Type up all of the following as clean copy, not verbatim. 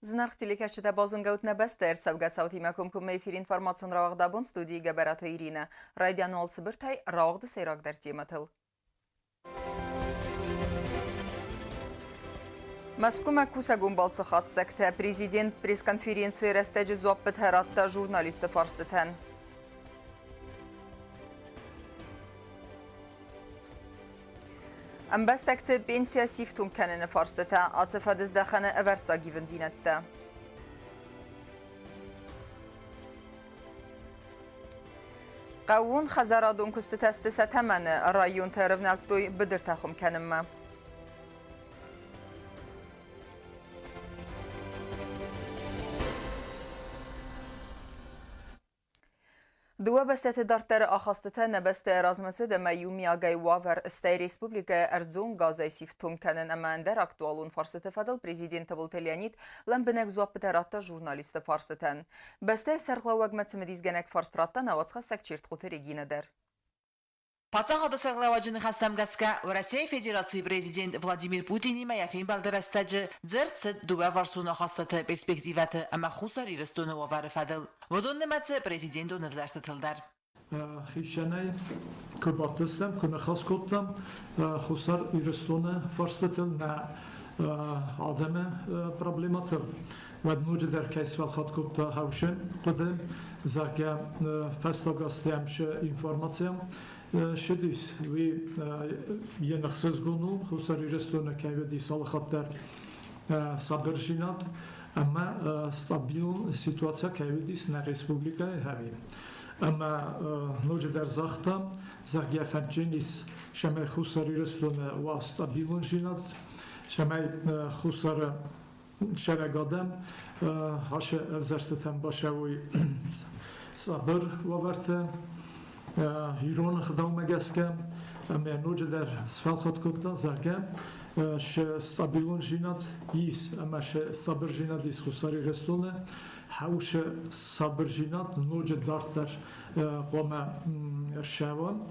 Зынаргъ телекӕсджытӕ, базонгӕут нӕ бӕстӕ ӕрцӕугӕ цаутимӕ комкоммӕ эфир информацион рауагъд абон студийы Гӕбӕраты Иринӕ. Райдиан уал цыбыртӕй рауагъды сӕйрагдӕр темӕтыл. Мӕскуымӕ кусӕгон балцы хатдзӕгтӕ президент пресс-конференцийы рӕстӕджы дзуаппытӕ радта журналисты фарстытӕн. Ӕмбӕстӕгты пенсийӕ сифтонг кӕныны фарстытӕ ацы фӕдыздӕхӕны ӕвӕрццаг ивындзинӕдтӕ. Хъӕууон хӕдзарадон куыстытӕ сты сӕ тӕмӕны, районтӕ ӕрывнӕлдтой быдыртӕ хуым кӕнынмӕ. Дыууӕ бӕстӕты дарддӕры ахастытӕ нӕ бӕстӕйы размӕцыд ӕмӕ иумиагӕй уавӕр, стӕй республикӕйы ӕрдзон газӕй сифтонг кӕнын ӕмӕ ӕндӕр актуалон фарстыты фӕдыл президент Тыбылты Леонид лӕмбынӕг дзуаппытӕ радта журналистты фарстытӕн. Бӕстӕйы сӕргълӕууӕгмӕ цымыдисгӕнӕг фарст радта нӕ уацхӕссӕг Чертхъоты Регинӕ дӕр. Паддзахады сӕргълӕууӕджы ныхӕстӕм гӕсгӕ, Уӕрӕсейы Федерацийы президент Владимир Путинимӕ йӕ фембӕлды рӕстӕджы дзырд цыд дыууӕварсон ахастыты перспективӕты ӕмӕ Хуссар Ирыстоны уавӕры фӕдыл. Уыдон нымӕцы президентон ӕвзӕрстытыл дӕр. Хицӕнӕй куы бадтыстӕм, куы ныхас кодтам Хуссар Ирыстоны фарстытыл, нӕ адӕмы проблемӕтыл, уӕд ноджыдӕр кӕй сфӕлхат кодта хӕусы хъуыды, зӕгъгӕ, фӕстаг азтӕм цы информаци ссыдис, уый йе ӕхсызгон у, Хуссар Ирыстоны кӕй уыдис алыхатт дӕр сабырдзинад ӕмӕ стабилон ситуаци кӕй уыдис нӕ республикӕйы ӕви. Ӕмӕ ноджыдӕр загъта, зӕгъгӕ, фӕндджын ис, цӕмӕй Хуссар Ирыстоны уа стабилондзинад, цӕмӕй Хуссары Сӕрӕг адӕм ацы ӕвзӕрстытӕм бацӕуой сабыр уавӕрты ирон ӕгъдаумӕ гӕсгӕ ӕмӕ ноджыдӕр сфӕлхат кодта, зӕгъгӕ, цы стабилондзинад ис ӕмӕ цы сабырдзинад ис Хуссар Ирыстоны, хӕусы сабырдзинад ноджы дарддӕр хъуамӕ ӕрцӕуа.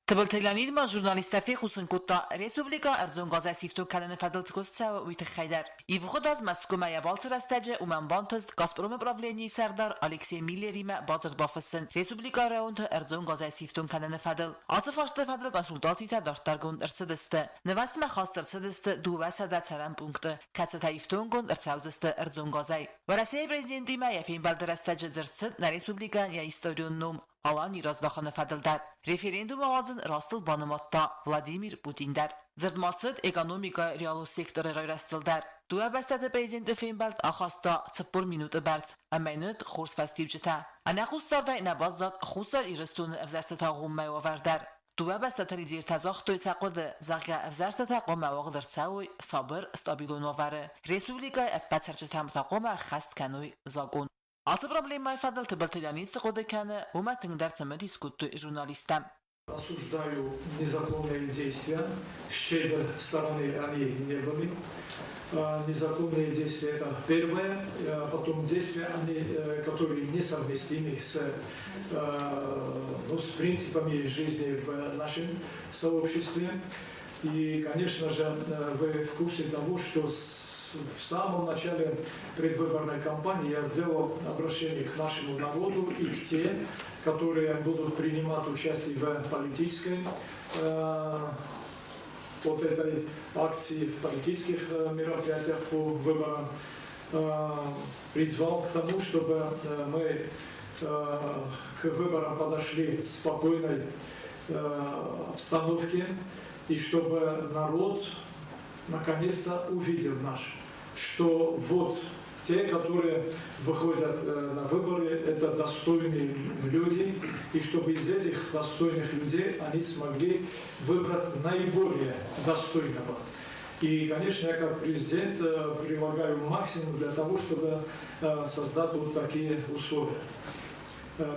Тыбылты Леонид ма журналисттӕ фехъусын кодта, республикӕ ӕрдзон газӕй сифтонг кӕныны фӕдыл цы куыст цӕуы, уый тыххӕй дӕр. Ивгъуыд аз Мӕскуымӕ йӕ балцы рӕстӕджы уымӕн бантыст Газпромы правленийы сӕрдар Алексей Миллеримӕ бадзырд бафыссын республикӕйы районты ӕрдзон газӕй сифтонг кӕныны фӕдыл. Ацы фарсты фӕдыл консультацитӕ дарддӕргонд ӕрцыдысты. Нывӕзтмӕ хаст ӕрцыдысты 200 цӕрӕн пункты, кӕцытӕ ифтонггонд ӕрцӕудзысты ӕрдзон газӕй. Уӕрӕсейы президентимӕ йӕ фембӕлды рӕстӕджы дзырд цыд нӕ республикӕйӕн йӕ историон ном Алани раздахыны фӕдыл дӕр референдум ауадзын растыл банымадта Владимир Путин дӕр. Дзырд ма цыд экономикӕйы реалон секторы райрӕзтыл дӕр. Дыууӕ бӕстӕты президенты фембӕлд ахаста 40 минуты бӕрц ӕмӕ йын уыд хорз фӕстиуджытӕ. Ӕнӕхъусдардӕй нӕ баззад Хуссар Ирыстоны ӕвзӕрстыты агъоммӕ уавӕр дӕр. Дыууӕ бӕстӕты лидертӕ загътой сӕ хъуыды, зӕгъгӕ, ӕвзӕрстытӕ хъуамӕ уагъд ӕрцӕуой сабыр, стабилон уавӕры, республикӕйы ӕппӕт цӕрджытӕм та хъуамӕ ӕххӕст кӕной закъон. Ацы проблемӕйы фӕдыл Тыбылты Леонид цы хъуыды кӕны, уымӕ тынгдӕр цымыдис кодтой журналисттӕ. Осуждаю незаконные действия, с чьей бы стороны они не были. Незаконные действия – это первое. Потом действия, они, которые несовместимы с, ну, с принципами жизни в нашем сообществе. И, конечно же, вы в курсе того, что в самом начале предвыборной кампании я сделал обращение к нашему народу и к тем, которые будут принимать участие в политической вот этой акции, в политических мероприятиях по выборам, призвал к тому, чтобы мы к выборам подошли в спокойной обстановке и чтобы народ наконец-то увидел наш, что вот те, которые выходят на выборы, это достойные люди, и чтобы из этих достойных людей они смогли выбрать наиболее достойного. И, конечно, я как президент прилагаю максимум для того, чтобы создать вот такие условия.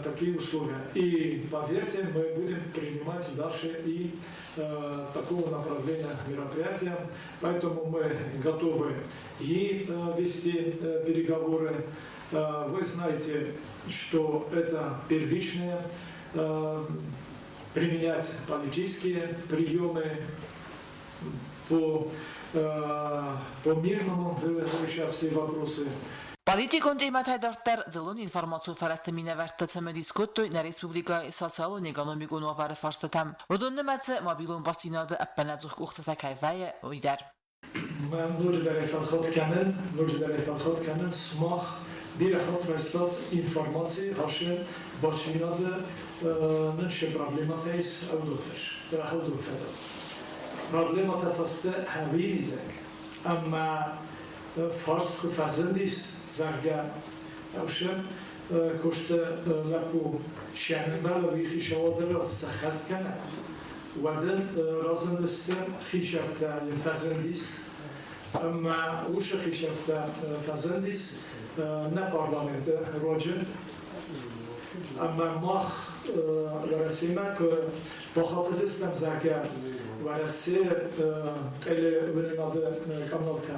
Такие условия. И поверьте, мы будем принимать дальше и такого направления мероприятия. Поэтому мы готовы и вести переговоры. Вы знаете, что это первичное, применять политические приемы по По-мирному решать все вопросы. Политикон темӕтӕй дарддӕр дзыллон информацион фӕрӕзты минӕвӕрттӕ цымыдис кодтой нӕ республикӕйы социалон-экономикон уавӕры фарстатӕм. Уыдон нымӕцы мобилон бастдзинады ӕппынӕдзух къуыхцытӕ кӕй вӕййы, уый дӕр. Мӕ ноджыдӕр фӕлхат кӕнын, сымах бирӕ хатт райстат информаци ашы бастдзинады нын цы проблемӕтӕ ис, уыдон фӕдыл. Проблемӕтӕ фӕсте хӕвимидӕг, ӕмӕ фарст куы фӕзындис, зӕгъгӕ, ӕвшы куысты лӕппу сӕнымбӕлы хицауады раз сӕххӕст кӕна, уӕд ын разындысты хисӕптӕ йын фӕзындис, ӕмӕ уыцы хисӕптӕ фӕзындис нӕ парламенты руаджы. Ӕмӕ мах Уӕрӕсемӕ куы бахатыдыстӕм, зӕгъгӕ, Уӕрӕсе телеуынынады каналтӕ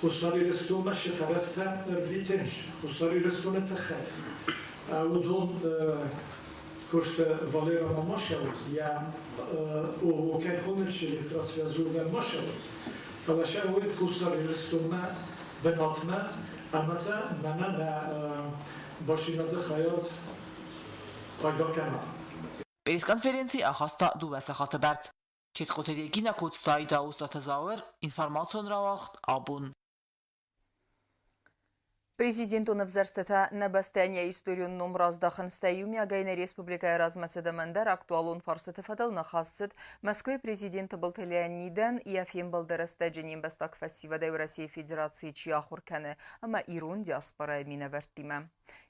Хуссар Ирыстонмӕ цы фӕрӕзтӕ ӕрвитынц Хуссар Ирыстоны тыххӕй, уыдон куысты Валера Мамашев йӕ ООО кӕй хонынц электросвязь Мамашев, фӕлӕ сӕ уый Хуссар Ирыстонмӕ бынатмӕ ӕмӕ сӕ мӕнӕ нӕ бастдзинады хайад пайда кӕна. Пресс-конференци ахаста 2 сахаты бӕрц. Четхъоты Регина, Коцты Аида, Остъаты Зауыр, информацион рауагъд «Абон». Президентон ӕвзӕрстытӕ нӕ бӕстӕйӕн йӕ историон ном раздахын, стӕй иумиагӕй нӕ республикӕйы размӕцыдӕмӕн дӕр актуалон фарстыты фӕдыл ныхас цыд Мӕскуыйы президент Тыбылты Леонидӕн йӕ фембӕлды рӕстӕджы не мбӕстаг фӕсивӕдӕй Уӕрӕсейы Федерацийы чи ахуыр кӕны ӕмӕ ирон диаспорайы минӕвӕрттимӕ.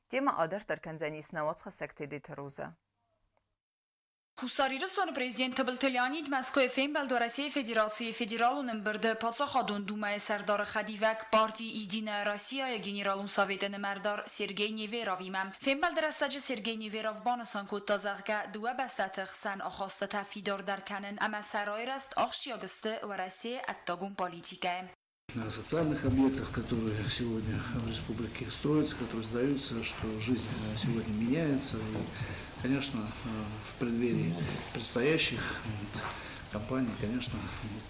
Темӕ адарддӕр кӕндзӕнис нӕ уацхӕссӕг Тедеты Роза. Хуссар Ирыстоны президент Тыбылты Леонид Мӕскуыйы фембӕлд Уӕрӕсейы Федерацийы Федералон ӕмбырды Паддзахадон Думӕйы сӕрдары хӕдивӕг, парти «Единая Россия»-йы Генералон советы нымӕрдар Сергей Неверовимӕ. Фембӕлды рӕстӕджы Сергей Неверов банысан кодта, зӕгъгӕ, дыууӕ бӕстӕты хсӕн ахастытӕ фидардӕр кӕнын ӕмӕ сӕ райрӕзт ахсджиаг сты Уӕрӕсейы ӕддагон политикӕйы. На социальных объектах, которые сегодня в республике строятся, которые сдаются, что жизнь сегодня меняется. И, конечно, в преддверии предстоящих кампаний, конечно,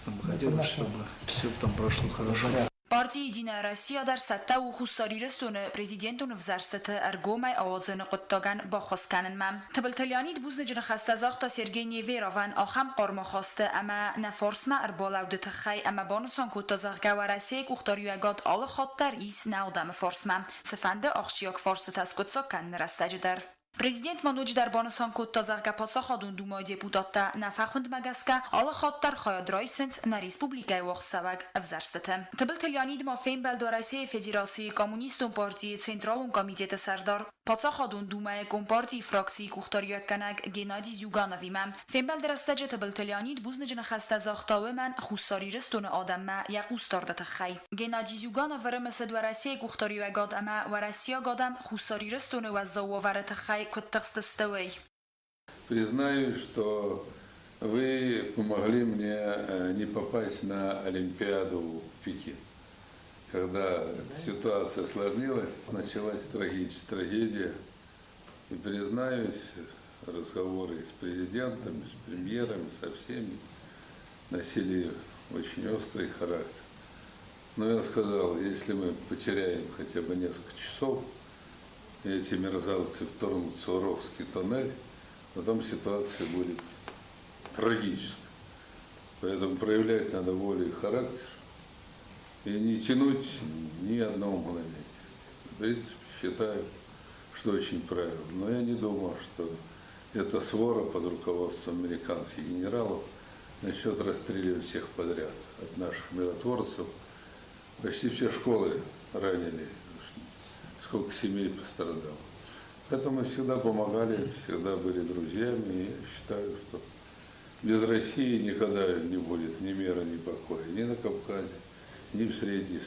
нам бы хотелось, чтобы все там прошло хорошо. Парти «Единая Россия» дӕр цӕттӕ у Хуссар Ирыстоны президентон ӕвзӕрстыты ӕргомӕй ауадзыны хъуыддагӕн баххуыс кӕнынмӕ. Тыбылты Леонид бузныджы ныхӕстӕ загъта Сергей Неверовӕн ахӕм хъарм ахасты ӕмӕ нӕ фарсмӕ ӕрбалӕуды тыххӕй ӕмӕ банысан кодта, зӕгъгӕ, Уӕрӕсейы къухдариуӕгад алы хатт дӕр ис нӕ адӕмы фарсмӕ, цыфӕнды ахсджиаг фарстытӕ скъуыддзаг кӕныны рӕстӕджы дӕр. Президент ма ноджыдӕр банысан кодта, зӕгъгӕ, Паддзахадон Думӕйы депутаттӕ нӕ фӕхуындмӕ гӕсгӕ алы хатт дӕр хайад райсынц нӕ республикӕйы уагъдцӕуӕг ӕвзӕрстыты. Тыбылты Леонид ма фембӕлд Уӕрӕсейы Федерацийы Коммунистон партийы Централон комитеты сӕрдар, Паддзахадон Думӕйы Компартийы фракцийы къухдариуӕггӕнӕг Геннадий Зюгановимӕ. Фембӕлды рӕстӕджы Тыбылты Леонид бузныджы ныхӕстӕ загъта уымӕн Хуссар Ирыстоны адӕммӕ йӕ хъусдарды тыххӕй. Геннадий Зюганов ӕрымысыд Уӕрӕсейы къухдариуӕгад ӕмӕ уӕрӕсейаг адӕм Хуссар Ирыстоны уӕззау уавӕры тыххӕй куыд тыхстысты, уый. Признаюсь, что вы помогли мне не попасть на Олимпиаду в Пекин. Когда ситуация осложнилась, началась трагедия. И признаюсь, разговоры с президентом, с премьером, со всеми носили очень острый характер. Но я сказал, если мы потеряем хотя бы несколько часов, и эти мерзавцы вторгнутся в Ровский тоннель, потом ситуация будет трагической. Поэтому проявлять надо волю и характер и не тянуть ни одного мгновения. В принципе, считаю, что очень правильно. Но я не думал, что эта свора под руководством американских генералов начнет расстреливать всех подряд. От наших миротворцев почти все школы ранили, сколько семей пострадало. Поэтому мы всегда помогали, всегда были друзьями. И я считаю, что без России никогда не будет ни мира, ни покоя ни на Кавказе, ни в Средней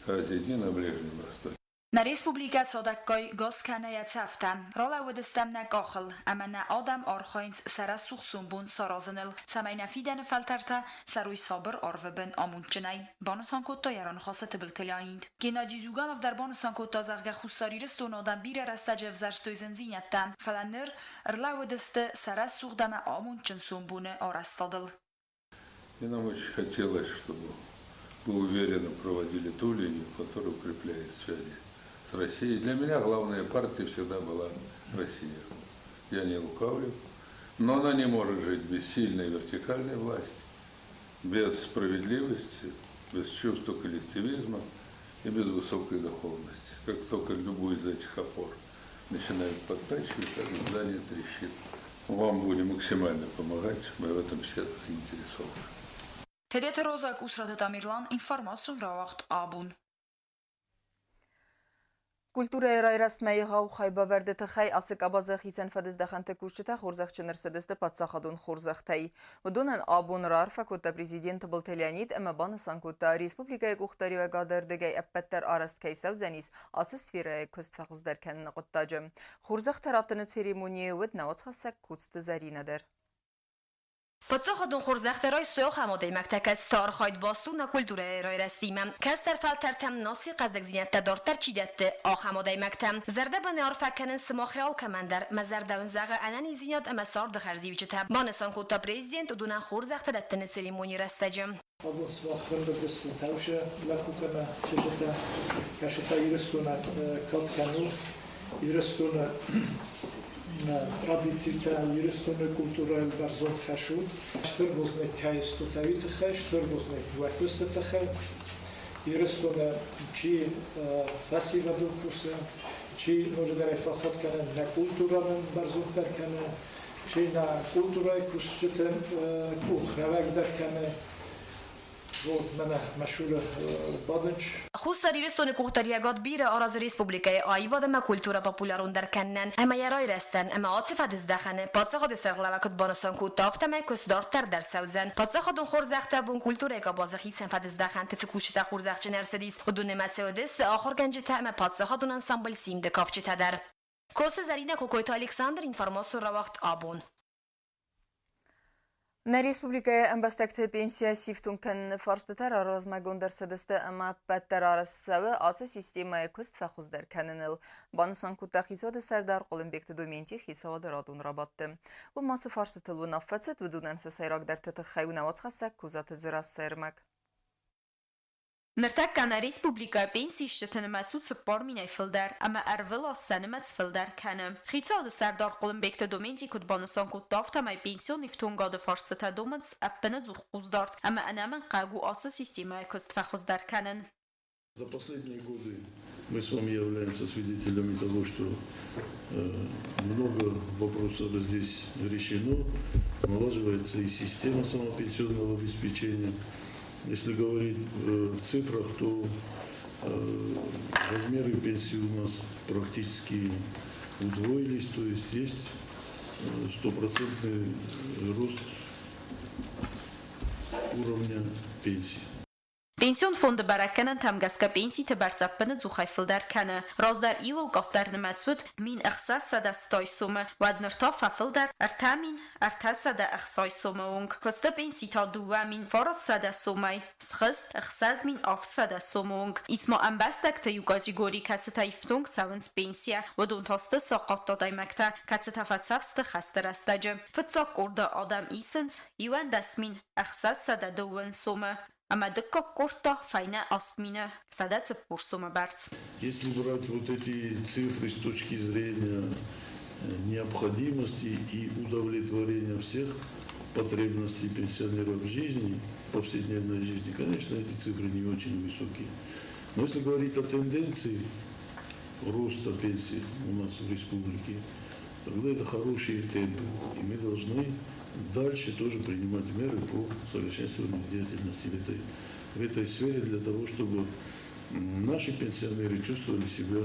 Азии, ни на Ближнем Востоке. Нӕ республикӕ цадӕггай гас кӕны йӕ цӕфтӕ. Ралӕууыдыстӕм нӕ къахыл, ӕмӕ нӕ адӕм архайынц сӕ рӕсугъд сомбон саразыныл, цӕмӕй нӕ фидӕны фӕлтӕртӕ цӕрой сабыр арвы бын амондджынӕй, банысан кодта йӕ раныхасы Тыбылты Леонид. Геннадий Зюганов дӕр банысан кодта, зӕгъгӕ, Хуссар Ирыстоны адӕм бирӕ рӕстӕджы ӕвзӕрстой зындзинӕдтӕ, фӕлӕ ныр ӕрлӕууыдысты сӕ рӕсугъд ӕмӕ амондджын сомбоны арӕзтадыл. И нам очень хотелось, чтобы вы уверенно проводили ту линию, которая укрепляет связи с Россией. Для меня главная партия всегда была Россия. Я не лукавлю. Но она не может жить без сильной вертикальной власти, без справедливости, без чувства коллективизма и без высокой духовности. Как только любую из этих опор начинают подтачивать, так здание трещит. Вам будем максимально помогать, мы в этом все заинтересованы. Тедеты Роза, Кусраты Тамерлан, информацион рауагъд Абон. Культурӕйы райрӕзтмӕ егъау хайбавӕрды тыххӕй ацы къабазы хицӕн фӕдыздӕхӕнты кусджытӕ хорзӕхджын ӕрцыдысты паддзахадон хорзӕхтӕй. Уыдонӕн абон раарфӕ кодта президент Тыбылты Леонид ӕмӕ банысан кодта, республикӕйы къухдариуӕгады ӕрдыгӕй ӕппӕт дӕр арӕзт кӕй цӕудзӕнис ацы сферӕйы куыст фӕхуыздӕр кӕныны хъуыддаджы. Хорзӕхтӕ раттыны церемонийы уыд нӕ уацхӕссӕг Коцты Зӕринӕ дӕр. Паддзахадон хорзӕхтӕ райстой ахӕм адӕймӕгтӕ, кӕцыты архайд баст у нӕ культурӕйы райрӕзтимӕ. Кӕстӕр фӕлтӕртӕм нацийы хъӕздыгдзинӕдтӕ дарддӕр чи дӕтты, ахӕм адӕймӕгтӕ. Зӕрдӕбынӕй арфӕ кӕнын сымахӕй алкӕмӕн дӕр. Мӕ зӕрдӕ уын зӕгъы ӕнӕниздзинад ӕмӕ царды хӕрзиуджытӕ, банысан кодта президент уыдонӕн хорзӕхтӕ дӕттыны церемонийы рӕстӕджы. Абон сымах ӕрӕмбырд таусӕ лӕппутӕ ӕмӕ чызджытӕ, кӕцытӕ Ирыстонӕн кад кӕнут, Ирыстоны традицитӕ, Ирыстоны культурӕйыл бӕрзонд хӕссут. Стыр бузныг кӕй стут, уый тыххӕй, стыр бузныг уӕ куысты тыххӕй. Ирыстоны чи фӕсивӕдыл кусы, чи ноджыдӕрӕй фӕлхатт кӕны нӕ культурӕ нын бӕрзонддӕр кӕны, чи нӕ культурӕйы кусджыты къух рӕуӕгдӕр кӕны. Вот мӕнӕ мӕ цуры бадынц. Хуссар Ирыстоны къухдариуӕгад бирӕ аразы республикӕйы аивад ӕмӕ культурӕ популярондӕр кӕнынӕн ӕмӕ йӕ райрӕзтӕн, ӕмӕ ацы фӕдыздӕхӕны паддзахады сӕргълӕууӕг куыд банысан кодта, афтӕмӕй куыст дарддӕр дӕр цӕудзӕн. Паддзахадон хорзӕхтӕ абон культурӕйы къабазы хицӕн фӕдыздӕхӕнты цы кусджытӕ хорзӕхджын ӕрцыдис, уыдонимӕ цӕудысты ахуыргӕнджытӕ ӕмӕ паддзахадон ансамбль Симды кафджытӕ дӕр. Коцты Зӕринӕ, Кокойты Александр, информацион рауагъд Абон. Нӕ республикӕйы ӕмбӕстӕгты пенсийӕ сифтонг кӕныны фарстытӕ размӕгонд ӕрцыдысты ӕмӕ ӕппӕт дӕр арӕзт цӕуы ацы системӕйы куыст фӕхуыздӕр кӕныныл, банысан кодта хицауады сӕрдар Хъуылымбегты Доменти хицауады радон рабадты. Уым ма цы фарстытыл уынаффӕ цыд, уыдонӕн сӕ сӕйрагдӕрты тыххӕй у нӕ уацхӕссӕг Козаты Дзерассӕ ӕрмӕг. Ныртӕккӕ нӕ республикӕйы пенсиисджыты нымӕц у 4000-ӕй фылдӕр ӕмӕ ӕрвылаз сӕ нымӕц фылдӕр кӕны. Хицауады сӕрдар Хъуылымбегты Доменти куыд банысан кодта, афтӕмӕй пенсион ифтонгады фарстытӕ домынц ӕппынӕдзух хъусдард ӕмӕ ӕнӕмӕнгхъӕуӕг у ацы системӕйы куыст фӕхуыздӕр кӕнын. За последние годы мы с вами являемся свидетелями того, что много вопросов здесь решено, налаживается и система самопенсионного обеспечения. Если говорить в цифрах, то размеры пенсии у нас практически удвоились, то есть есть стопроцентный рост уровня пенсии. Пенсион фонды бӕрӕггӕнӕнтӕм гӕсгӕ пенситы бӕрц ӕппынӕдзухӕй фылдӕр кӕны. Раздӕр иууыл къаддӕр нымӕц уыд 1660 сомы, уӕд ныр та фӕфылдӕр 3360 сомы онг. Куысты пенси та 2900 сомӕй схызт 6700 сомы онг. Ис ма ӕмбӕстӕгты иу категори, кӕцытӕ ифтонг цӕуынц пенсийӕ. Уыдон та сты сахъат адӕймӕгтӕ, кӕцытӕ фӕцӕф сты хӕсты рӕстӕджы. Фыццаг къорды адӕм исынц 11 620 сомы ӕмӕ дыккаг къорд та фӕйнӕ 8140 сомы бӕрц. Если брать вот эти цифры с точки зрения необходимости и удовлетворения всех потребностей пенсионеров в жизни, повседневной жизни, конечно, эти цифры не очень высокие. Но если говорить о тенденции роста пенсии у нас в республике, тогда это хорошие темпы. И мы должны дальше тоже принимать меры по совершенствованию деятельности в этой сфере для того, чтобы наши пенсионеры чувствовали себя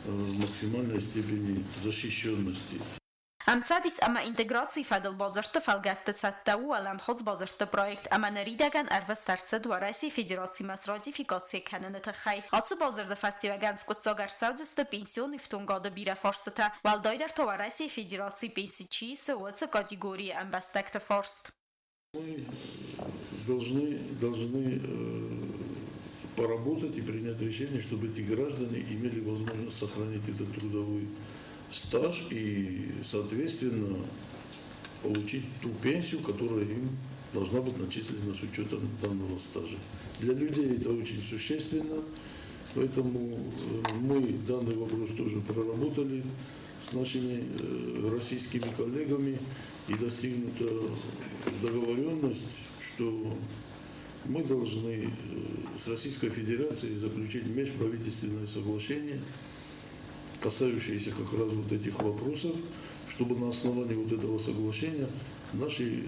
в максимальной степени защищенности. Ӕмцӕдис ӕмӕ интеграцийы фӕдыл бадзырдты фӕлгӕтты цӕттӕ у уӕлӕмхас бадзырдты проект ӕмӕ ныридӕгӕн ӕрвыст ӕрцыд Уӕрӕсейы Федерацимӕ сратификаци кӕныны тыххӕй. Ацы бадзырды фӕстиуӕгӕн скъуыддзаг ӕрцӕудзысты пенсион ифтонгады бирӕ фарстытӕ, уӕлдайдӕр та Уӕрӕсейы Федерацийы пенси чи исы, уыцы категорийы ӕмбӕстӕгты фарст. Мы должны поработать и принять решение, чтобы эти граждане имели возможность сохранить этот трудовой стаж и, соответственно, получить ту пенсию, которая им должна быть начислена с учетом данного стажа. Для людей это очень существенно, поэтому мы данный вопрос тоже проработали с нашими российскими коллегами и достигнута договоренность, что мы должны с Российской Федерацией заключить межправительственное соглашение, касающееся как раз вот этих вопросов, чтобы на основании вот этого соглашения наши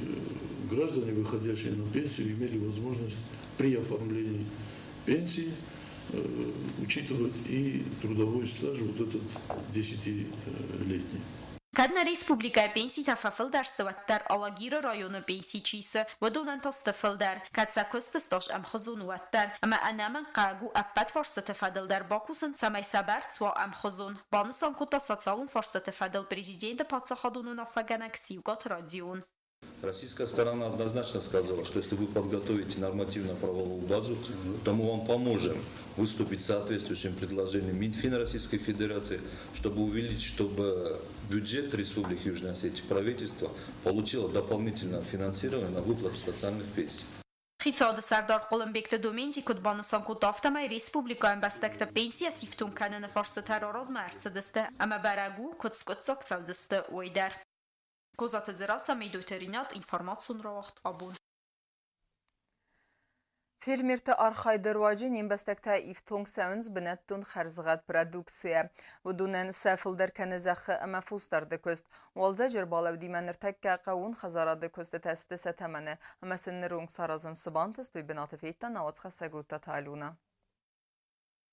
граждане, выходящие на пенсию, имели возможность при оформлении пенсии учитывать и трудовой стаж вот этот 10-летний. Кӕд нӕ республикӕйы пенситӕ фӕфылдӕр сты, уӕддӕр Алагиры районы пенси чи исы, уыдонӕн та сты фылдӕр, кӕд сӕ куысты стаж ӕмхуызон у, уӕддӕр. Ӕмӕ ӕнӕмӕнгхъӕуӕг у ӕппӕт фарстыты фӕдыл дӕр бакусын, цӕмӕй сӕ бӕрц уа ӕмхуызон, банысан кодта социалон фарстыты фӕдыл президенты паддзахадон уынаффӕгӕнӕг Сиукъаты Родион. Российская сторона однозначно сказала, что если вы подготовите нормативно-правовую базу, то мы вам поможем выступить с соответствующим предложением Минфина Российской Федерации, чтобы увеличить, чтобы бюджет Республики Южная Осетия, правительство получило дополнительное финансирование на выплату социальных пенсий. Хицауады сӕрдар Хъуылымбегты Доменти куыд банысан кодта, афтӕмӕй республикӕйы ӕмбӕстӕгты пенсийӕ сифтонг кӕныны фарстытӕ размӕ ӕрцыдысты ӕмӕ бӕрӕг у, куыд скъуыддзаг цӕудзысты, уый дӕр. Козаты Дзерассӕ, Медойты Ринат, информацион рауагъд Абон. Фермерты архайды руаджы не мбӕстӕгтӕ ифтонг цӕуынц бынӕттон хӕрзгъӕд продукцийӕ. Уыдонӕн сӕ фылдӕр кӕны зӕххы ӕмӕ фосдарды куыст. Уалдзӕджы ӕрбалӕудимӕ ныртӕккӕ хъӕууон хӕдзарады куыстытӕ сты сӕ тӕмӕны, ӕмӕ сын ныронг саразын цы бантыст, уый бынаты федта нӕ уацхӕссӕг Уыдтаты Алюна.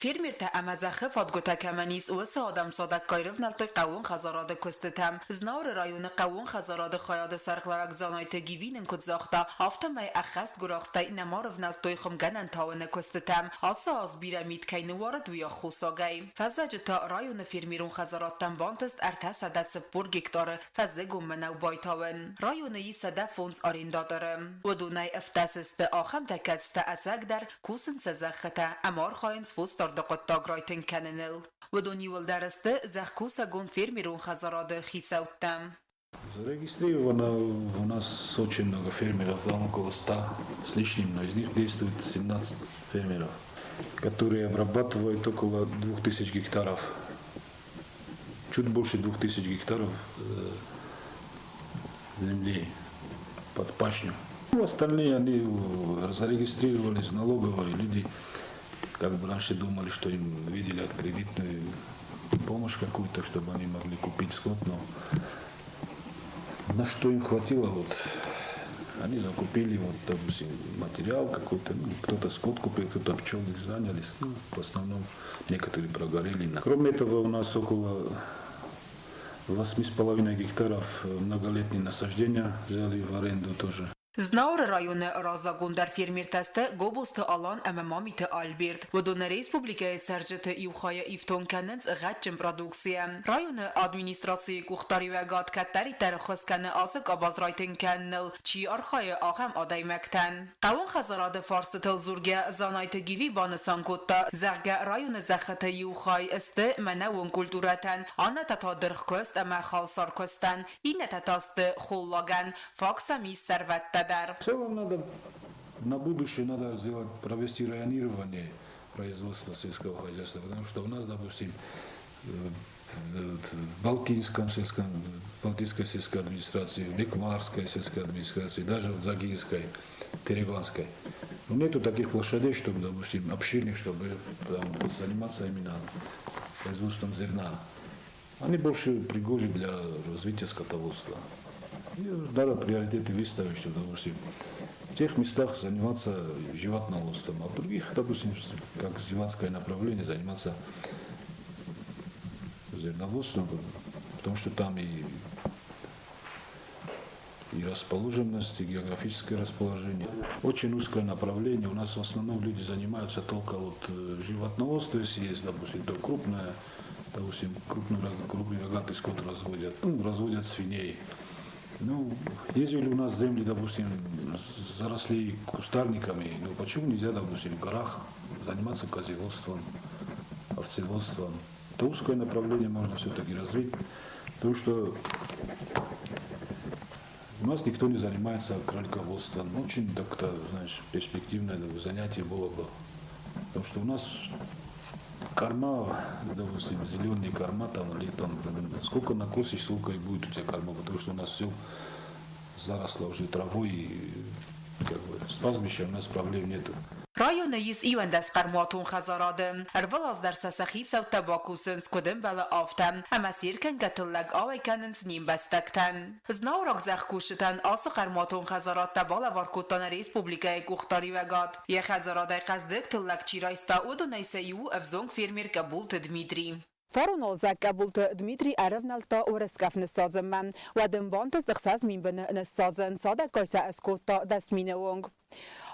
Фермертӕ ӕмӕ зӕххы фадгуытӕ кӕмӕн ис, уыцы адӕм цадӕггай рывнӕлдтой хъӕууон хӕдзарады куыстытӕм. Знауыры районы хъӕууон хӕдзарады хайады сӕргълӕууӕг Дзанайты Гиви нын куыд загъта, афтӕмӕй ӕххӕст гуырахстӕй нӕма рывнӕлдтой хуымгӕнӕн тауыны куыстытӕм. Ацы аз бирӕ мит кӕй ныууарыд, уый аххосагӕй. Фӕззӕджы та районы фермерон хӕдзарадтӕм бантыст 340 гектары фӕззыгон мӕнӕу байтауын. Районы ис 105 арендаторы. Уыдонӕй 17 сты ахӕмтӕ, кӕцытӕ ӕцӕгдӕр кусынц сӕ зӕххытӕ ӕмӕ архайынц фосдарды хъуыддаг райтынг кӕныныл. Уыдон иууылдӕр сты зӕхкусӕгон фермерон хӕдзарады хицӕуттӕ. Зарегистрировано у нас очень много фермеров, там около 100 с лишним, но из них действует 17 фермеров, которые обрабатывают около 2000 гектаров, чуть больше 2000 гектаров земли под пашню. Ну, остальные, они зарегистрировались в налоговой, люди как бы раньше думали, что им выделят кредитную помощь какую-то, чтобы они могли купить скот, но на что им хватило, вот, они закупили, вот, допустим, материал какой-то, ну, кто-то скот купил, кто-то пчел их занялись, ну, в основном некоторые прогорели. Кроме этого, у нас около 8,5 гектаров многолетние насаждения взяли в аренду тоже. Знауыры районы раззагондӕр фермертӕ сты Гобозты Алан ӕмӕ Мамиты Альберт. Уыдон нӕ республикӕйы цӕрджыты иу хайы ифтонг кӕнынц гъӕдджын продукцийӕ. Районы администрацийы къухдариуӕгад кӕддӕриддӕр ӕххуыс кӕны ацы къабаз райтынг кӕныныл, чи архайы, ахӕм адӕймӕгтӕн. Хъӕууон хӕдзарады фарстытыл дзургӕ Дзанайты Гиви банысан кодта, зӕгъгӕ, районы зӕххыты иу хай сты мӕнӕуон культурӕтӕн, аннӕтӕ та дыргъкуыст ӕмӕ халсаркуыстӕн, иннӕтӕ та сты холлагӕн. Фаг сӕм ис сӕрвӕттӕ дӕр. В целом надо на будущее надо сделать, провести районирование производства сельского хозяйства, потому что у нас, допустим, в Балтийском сельском, Балтийской сельской администрации, в Бекмарской сельской администрации, даже в Загинской, Теребанской. Но нету таких площадей, чтобы, допустим, обширных, чтобы там, заниматься именно производством зерна. Они больше пригожи для развития скотоводства. И надо приоритеты выставить, чтобы, допустим, в тех местах заниматься животноводством, а в других, допустим, как зиматское направление, заниматься зерноводством, потому что там и расположенность, и географическое расположение. Очень узкое направление. У нас в основном люди занимаются только вот животноводством, если есть, допустим, то крупное, допустим, крупный рогатый скот разводят, ну, разводят свиней. Ну, если у нас земли, допустим, заросли кустарниками, ну почему нельзя, допустим, в горах заниматься козеводством, овцеводством? Это узкое направление можно все-таки развить, потому что У нас никто не занимается кролиководством. Очень так-то, знаешь, перспективное занятие было бы. Потому что у нас корма, допустим, зеленые корма там, или там, сколько накосишь, столько и будет у тебя корма, потому что у нас все заросло уже травой, и как бы с пастбищем у нас проблем нету. Районы ис 11 хъӕрмуатон хӕдзарады. Ӕрвылаз дӕр сӕ сӕ хицӕуттӕ бакусынц, куыд ӕмбӕлы, афтӕ, ӕмӕ се ркӕнгӕ тыллӕг ауӕй кӕнынц не мбӕстӕгтӕн. Знауыраг зӕхкусджытӕн ацы хъӕрмуатон хӕдзарадтӕ балӕвар кодта нӕ республикӕйы къухдариуӕгад. Йӕ хӕдзарадӕй хъӕздыг тыллӕг чи райста, уыдонӕй сӕ иу у ӕвзонг фермер Къӕбулты Дмитрий. Фаронолдзӕг Къӕбулты Дмитрий ӕрӕвнӕлдта уӕрӕскъӕф ныссадзынмӕ. Уӕд ын бантыст 6000 быны ныссадзын, цадӕггай сӕ ӕскодта 10 000-ы онг.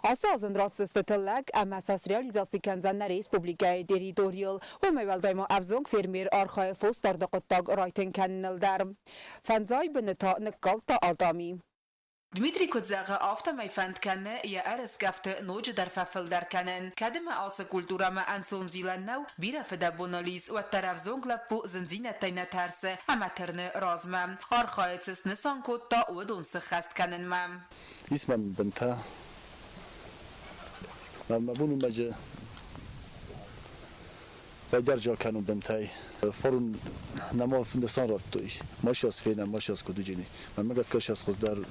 Ацы аз ын ратдзысты тыллӕг ӕмӕ сӕ среализаци кӕндзӕн нӕ республикӕйы территорийыл. Уымӕй уӕлдай ма ӕвзонг фермер архайы фосдарды хъуыддаг райтынг кӕныныл дӕр. Фӕндзай быны та ныккалдта алтъами. Дмитрий куыд зӕгъы, афтӕмӕй фӕнд кӕны йӕ ӕрыскъӕфты ноджыдӕр фӕфылдӕр кӕнын. Кӕд ӕмӕ ацы культурӕмӕ ӕнцон зилӕн нӕу, бирӕ фыдӕбоныл ис, уӕддӕр ӕвзонг лӕппу зындзинӕдтӕй нӕ тӕрсы ӕмӕ тырны размӕ. Архайы, цы снысан кодта, уыдон сыххӕст кӕнынмӕ. Ис мӕм бынтӕ. Мӕ бон у мӕджы Байдӕрджа кӕнун бынтӕй. Форун нӕма финдӕстан радтой. Ма сейчас фенӕм, ма сейчас куд уджени. Мӕнмӕ гӕсгӕ сейчас хуыздӕр.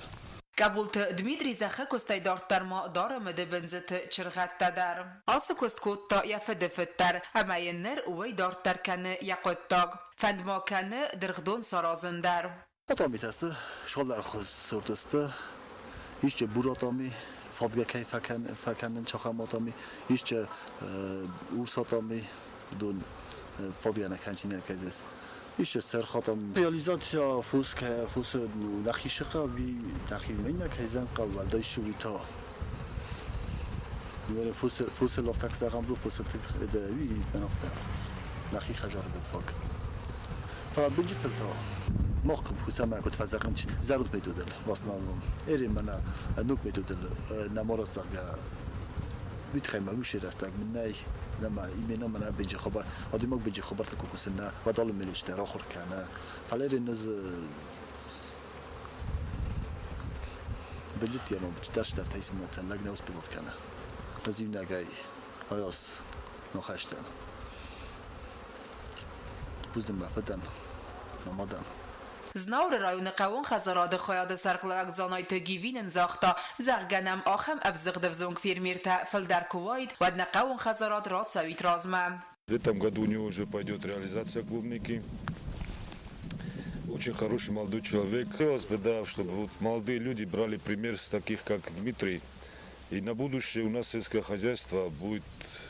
Къӕбулты Дмитрий зӕххы куыстӕй дарддӕр ма дары мыдыбындзыты чыргъӕдтӕ дӕр. Ацы куыст кодта йӕ фыдыфыд дӕр ӕмӕ йын ныр уый дарддӕр кӕны йӕ хъуыддаг. Фӕнд ма кӕны дыргъдон саразын дӕр. Атомитӕ сты сӕлдӕрхуыз сорты сты. Исчи бур атоми, фадгӕ кӕй фӕкӕнынц, ахӕм атоми, исчи урс атоми, дон фадгӕ нӕ кӕнчинӕ кӕдес. Исчи сырх атоми. Реализация фос фосы нӕхи сыхъӕуи, нӕхи мӕнӕ кӕй зӕнхъӕу, уӕлдай суи та. Фосы лафтак зӕгъӕм, фосы уи афтӕ нӕхи хӕзарды фаг. Фӕлӕ бынджытыл та мах кусӕм куыд фӕзӕгъынц зӕронд методыл в основном. Эри мӕнӕ ног методыл нӕма рацӕгъгӕ уый тыххӕй мӕ уыцы рӕстӕг мын нӕй, нӕма именно мӕнӕ бынджы хабар, адӕймаг бынджы хабӕрттӕ куы кусы нӕ, уӕд алы мелочтӕ рахуыр кӕны. Фӕлӕ эри низ бынджыты ӕмӕ дӕсдӕртӕй цымӕ лӕг нӕ успевал кӕны. Ӕз иунӕгӕй ӕгас нохӕстӕн. Бузныг мӕ фыдӕн, мӕ мадӕн. Знауыры районы хъӕууон хӕдзарады хайады сӕргълӕууӕг Дзанайты Гиви нын загъта, зӕгъгӕ нӕм ахӕм ӕвзыгъд ӕвзонг фермертӕ фылдӕр куы уаид, уӕд нӕ хъӕууон хӕдзарад рацӕуид размӕ. В этом году у него уже пойдет реализация клубники. Очень хороший молодой человек. Хотелось бы, да, чтобы вот молодые люди брали пример с таких, как Дмитрий. И на будущее у нас сельское хозяйство будет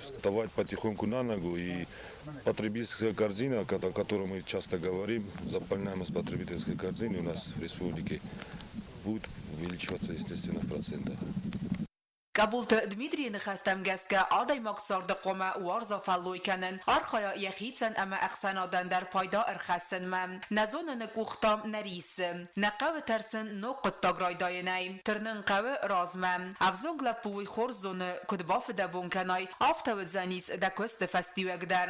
вставать потихоньку на ногу. И потребительская корзина, о которой мы часто говорим, заполняемость потребительской корзины у нас в республике будет увеличиваться, естественно, в процентах. Къӕбулты Дмитрийы ныхӕстӕм гӕсгӕ, адӕймаг царды хъуамӕ уарза фӕллой кӕнын, архайа йӕхицӕн ӕмӕ ӕхсӕнадӕн дӕр пайда ӕрхӕссынмӕ. Нӕ зоныны къухтӕм нӕ риссы. Нӕ хъӕуы тӕрсын ног хъуыддаг райдайынӕй. Тырнын хъӕуы размӕ. Ӕвзонг лӕппу уый хорз зоны, куыд бафыдӕбон кӕнай, афтӕ уыдзӕнис дӕ куысты фӕстиуӕг дӕр.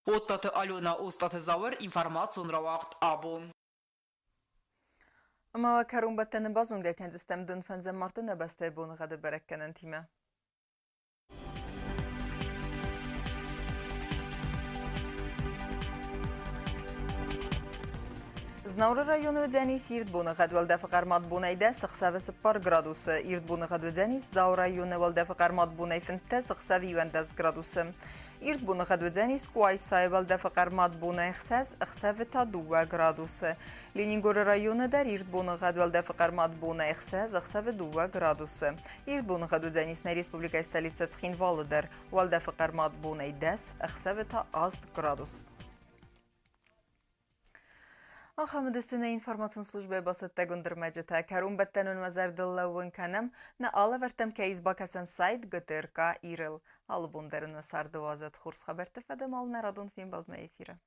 Оттаты Алена, Остъаты Зауыр, информацион рауагъд абон. Ӕмӕ кӕронбӕттӕны базонгӕ кӕндзыстӕм дын фӕндзӕм марты нӕ бӕстӕйы боныгъӕды бӕрӕггӕнӕнтимӕ. Знауыры районы уыдзӕнис ирд боныгъӕд уӕлдӕфы хъӕрмад бонӕй 10, ӕхсӕвы 4 градусы. Ирд боныгъӕд уыдзӕнис Дзауы районы уӕлдӕфы хъӕрмад бонӕй 15, ӕхсӕвы 11 градусы. Ирд боныгъӕд уыдзӕнис Къуайсайы уӕлдӕфы хъӕрмад бонӕй 6, ӕхсӕвы та 2 градусы. Ленингоры районы дӕр ирд боныгъӕд уӕлдӕфы хъӕрмад бонӕй 6, ӕхсӕвы 2 градусы. Ирд боныгъӕд уыдзӕнис нӕ республикӕйы столицӕ Цхинвалы дӕр. Уӕлдӕфы хъӕрмад бонӕй 10, ӕхсӕвы та 8 градус. Ахӕм уыдысты нӕ информацион службӕйы бацӕттӕгонд ӕрмӕджытӕ. Кӕронбӕттӕнон уӕ зӕрдыл лӕууын кӕнӕм, нӕ алӕвӕрдтӕм кӕй ис бакӕсӕн сайт ГТРК Ирыл. Алы бон дӕр ын уӕ царды уадзӕд хорз хабӕртты фӕдыл алы нӕ радон фембӕлдмӕ эфиры.